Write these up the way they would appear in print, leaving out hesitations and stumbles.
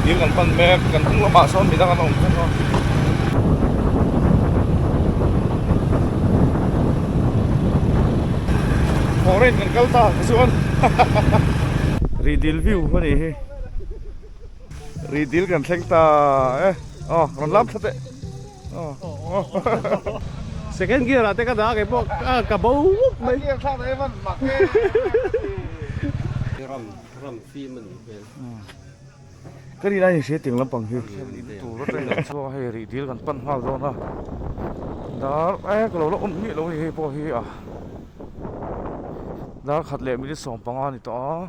Rihdil kan pan mek kan hnung lamah sawn midang an awm bawk a. Foreign kan kal ta chuan Rihdil view a nih hi Rihdil kan thleng ta e aw rawn lam thla teh aw Second gear ah te ka dah a kei pawh ka bo wup mai. Gear thlak daih a mak e. Ram fim a nih hmel. Ka rin a inhria tiang lampang hi in tur atangin an chhuak a hei rih dil kan pan nghal dawn a dar e ka lo la awm miah lo a ni hei pawh hi a dar khat leh minute 15 a ni tawh a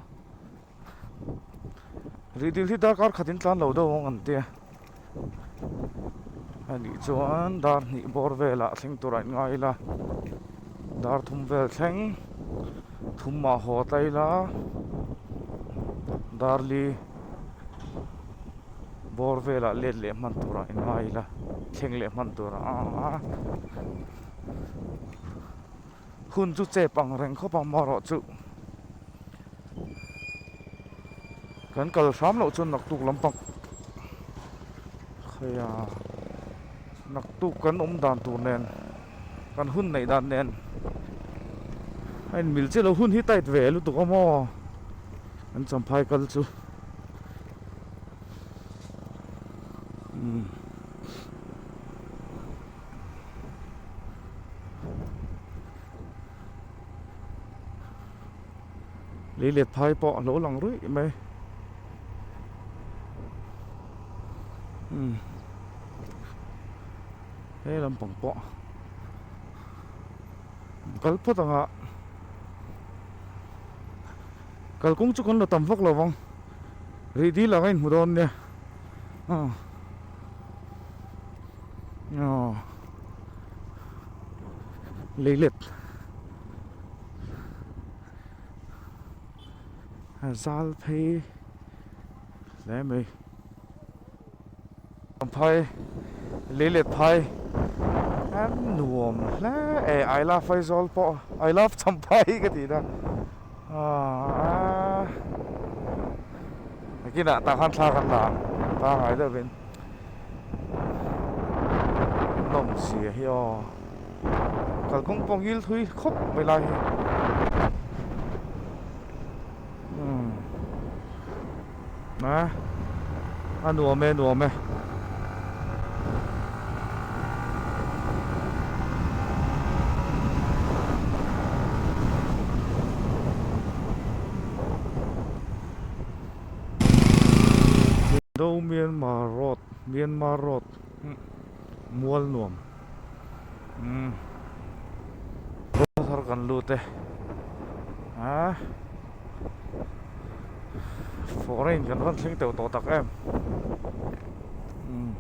rih dil hi darkar khat in tlan lo deuh ang an tia a nih chuan dar hnih bawr velah thleng tur ah in ngai ila dar thum vel thleng thum ah haw ta ila dar li bawr velah let leh hman tur ah in ngai ila thleng leh hman tur ah hun chu chep ang reng khawp ang marawh chu kan kal hram loh chuan naktuk lampang khaia naktuk kan awm dan tur nen kan hun neih dan nen a inmil chiah lo hun hi tight ve lutuk a maw an champhai kal chu umm. Lei let phai pawh a lo lang ruih mai umm he lampang pawh kal phawt ang a kalkawng chu kan la tam vak lo vang rih dil ang a inhmu dawn nia aw. Aw leilet a zal phei hle mai phai leilet phai a nuam hle e I love Aizawl pawh I love Champhai ka tih na aaa nakinah tah khan thla kan la ang pangai deuhin. Nawm zia hi aw kalkawng pawh ngil thui khawp mai lai hi umm a a nuam e nuam e. Indo Myanmar road Myanmar road mual nuam umm road thar kan lut e a foreign kan rawn thleng teuh tawh tak em umm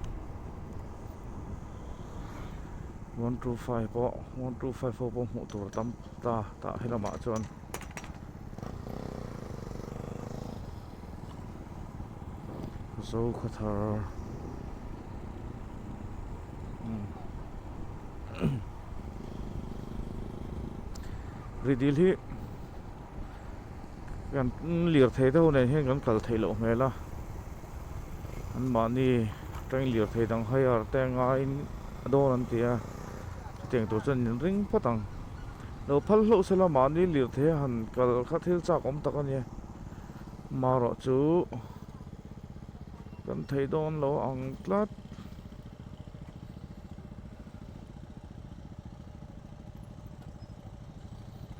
125 pawh 125 ho pawh hmuh tur a tam ta tah he lamah chuan. Zokhawthar Ridil hi kan lirthei deuh nen hian kan kal theih loh hmel a anmahni atangin lirthei dang hire te ngaiin a dawn an ti a chutiang tur chuan in ring phawt ang. Lo phal hlauh sela mahni lirthei a han kal kha thil chak awm tak a nia. Marawh chu kan thei dawn lo ang tlat.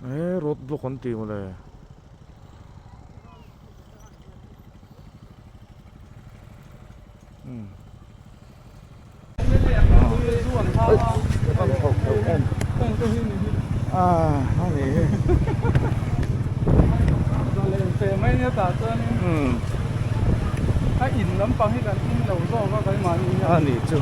He road block an ti mawle. Umm. A in lampang hi kan in lo zawk a keimahni hian a nih chu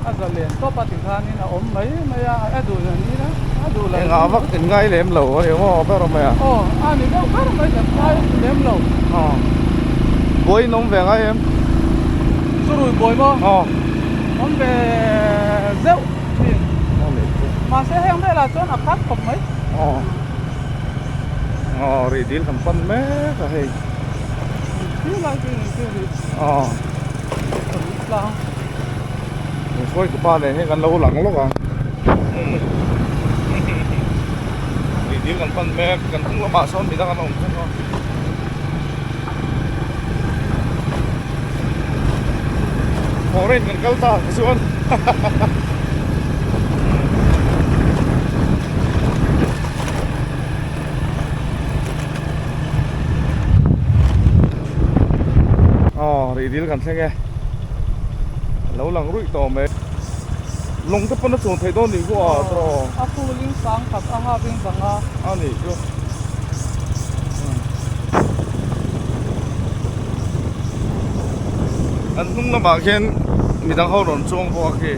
a zalen tawp a tikhanin a awm mai mai a a duh na ni a a duh lo engah vak in ngai lem lo a ni maw ber mai a aw a ni deuh ber mai kan ngai lem lo aw buai in awm ve ngai em. Churui buai maw? Aw. Awm ve zeuh thin. Mahse heng velah chuan a khat khawp mai. Aw. Aw rih dil kan pan mek a hei. Khi lai khi ni khi ri. Aw. Ri tlang. Hruai tu pa nen hian kan lo lang lawk ang. Ri dil kan pan mek kan hnung lamah sawn midang an awm thung a. Foreign kan kal ta tichuan. Aw rih dil kan thleng e lo lang ruih tawh mai lawng te pawn a chuan theih dawn nih chu a tawh a full in sang khat a hak in bang a a nih chu an hnung lamah khian midang ho rawn chuang bawk a khi.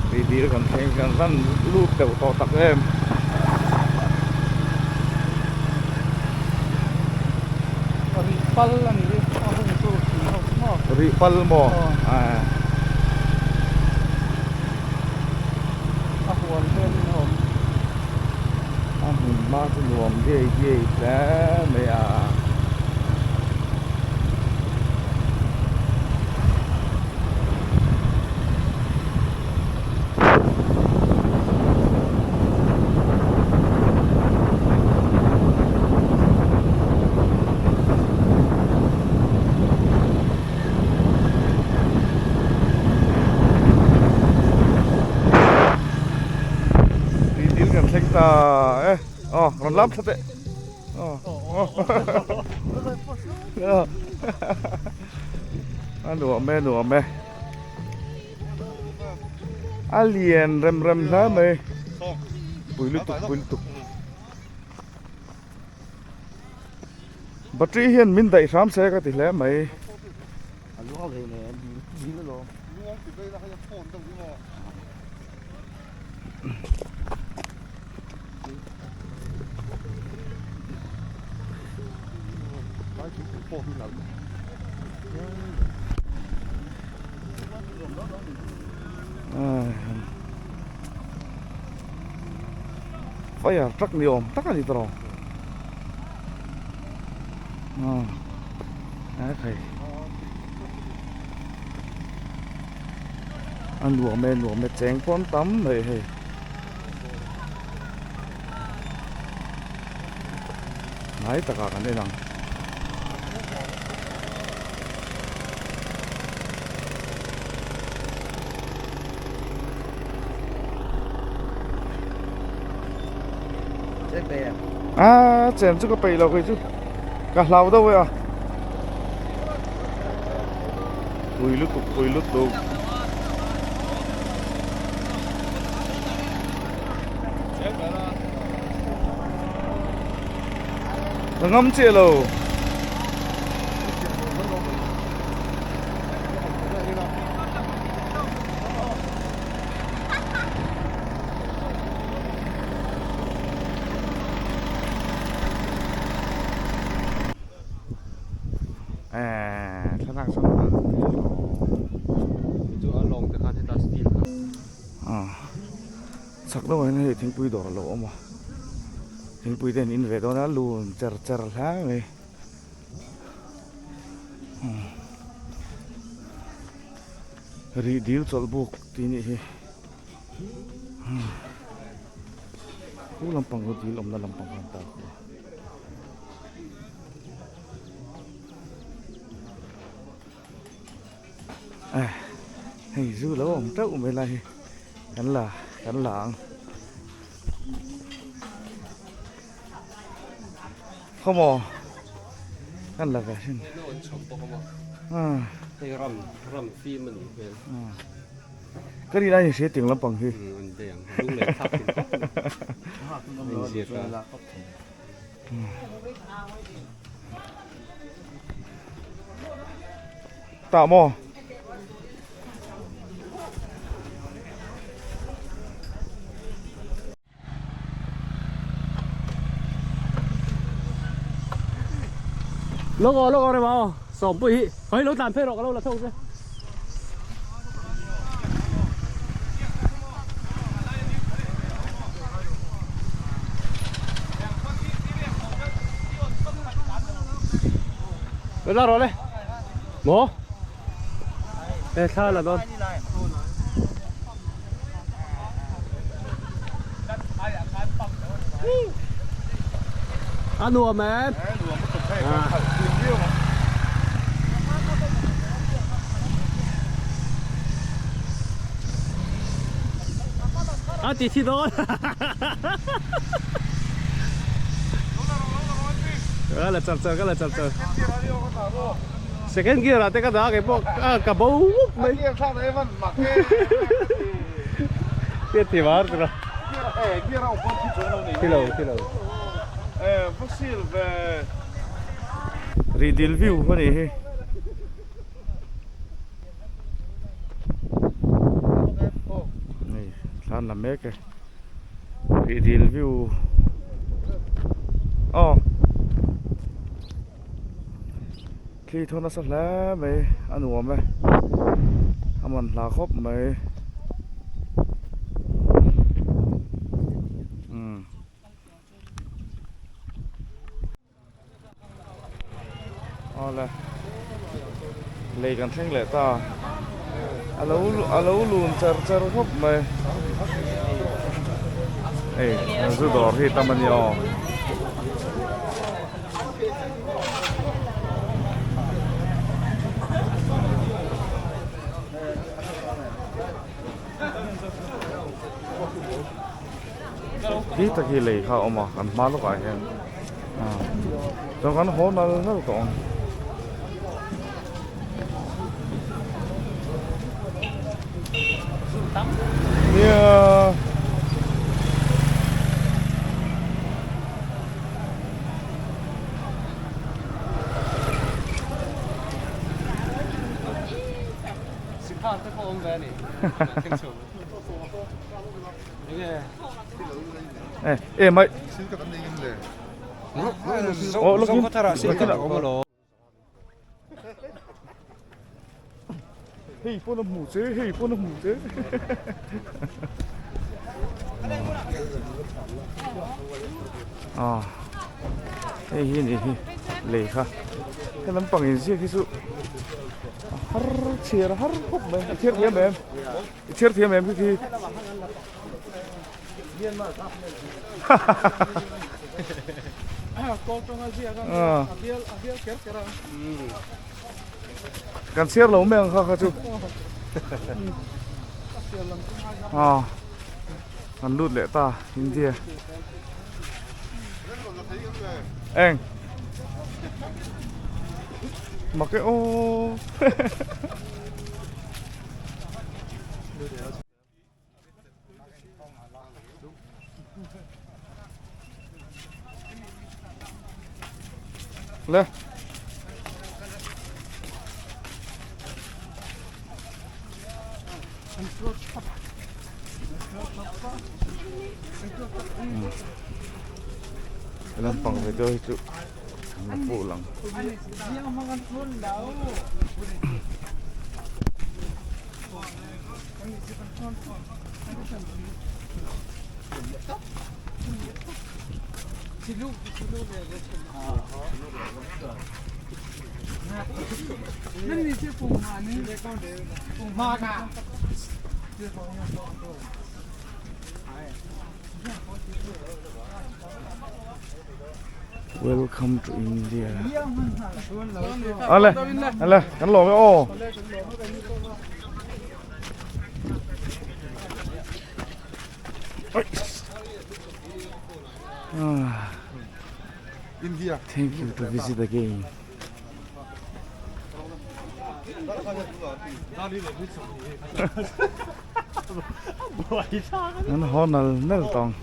Tui dil kan thleng hian ran lut deuh tawh tak em. Rih pal a ni hi a hun chu tih ho chu maw. Rih pal maw? Aw. A huan velin a awm. A hmun hma chu nuam diai diai hle mai a. Tui dil kan thleng ta e aw rawn lam thla teh aw a nuam e nuam e a lian rem rem hle mai pui lutuk pui lutuk. Battery hian min daih hram se ka ti hle mai. Fire truck ni awm tak a ni tawh a khai a nuam e nuam e cheng pawn tam mai hei hnai takah kan en ang. A chen chu ka peih lo kei chu ka hlau deuh e a pui lutuk pui lutuk ka ngam chiah lo. Thlalak sawn chu a lawng te khan heta steel kha chak deuh ah hian hei thingpui dawr a lo awm a thingpui te an in ve dawn a lun cher cher hle mai. Rih dil chawlh buk tih nih hi khu lampang chu dil awmna lampang kha an tar khu a hei zu lo awm teuh mai lai hi kan la kan la ang. Khawmaw kan la ve hrin. Hei ram ram fim a nih hmel. Ka rin aiin hria tiang lampang hi. An bei ang lung leh thlak thin khawp mai. In zir ta. Tah maw? Lawk aw lawk aw rem aw sawmpui hi hei lo tlan phei rawh ka lo la thawk che. La rawh le. Maw? E thla la dawn. A nuam em? A ti thi dawn. Ka la char char ka la char char. Second gear ah te ka dah a kei pawh ka bo mup mai. Tiat ti var tura. Thi lo thi lo. Rihdil view a nih hi. Hei thlan la mek e rihdil view aw thli thaw nasa hle mai a nuam e a man hla khawp mai umm. Awle lei kan thleng leh ta a lo a lo lun char char khawp mai hei zu dawr hi tam a ni aw. Khi tak hi lei kha a awm a kan hma lawkah hian chuan kan haw nal nal tawh ang. Nia. E mai Oh looking Hei pawn a hmu che hei pawn a hmu che Ah hei hi ni hi lei kha he lampang in ziak hi chu a har chhiar a har khawp mai i chhiar thiam em i chhiar thiam em khi khi Kan chhiar lo mai ang kha kha chu ah kan lut leh ta India eng mak e aw. Le. Lampang ve deuh hi chu an la fuh lang. Welcome to India. Ale, ale, kan lawm e aw. India. Thank you to visit again. An haw nal nal tawng.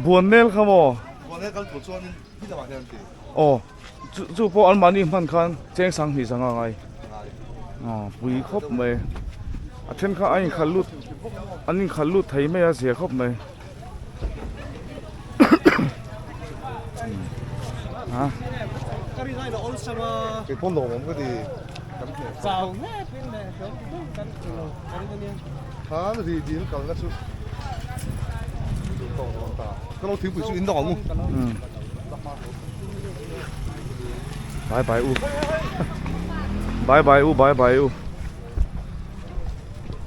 Buan nel kha maw? Aw chu chu pawh an mahni hman khan cheng sang hnih sanga ngai aw pui khawp mai a then kha a inkhalh lut an inkhalh lut thei mai a zia khawp mai ha. Khan ri dil kalna chu tawk dawn ta. Ka lo thingpui chu in dawk ang u. Bye bye u. Bye bye u bye bye u.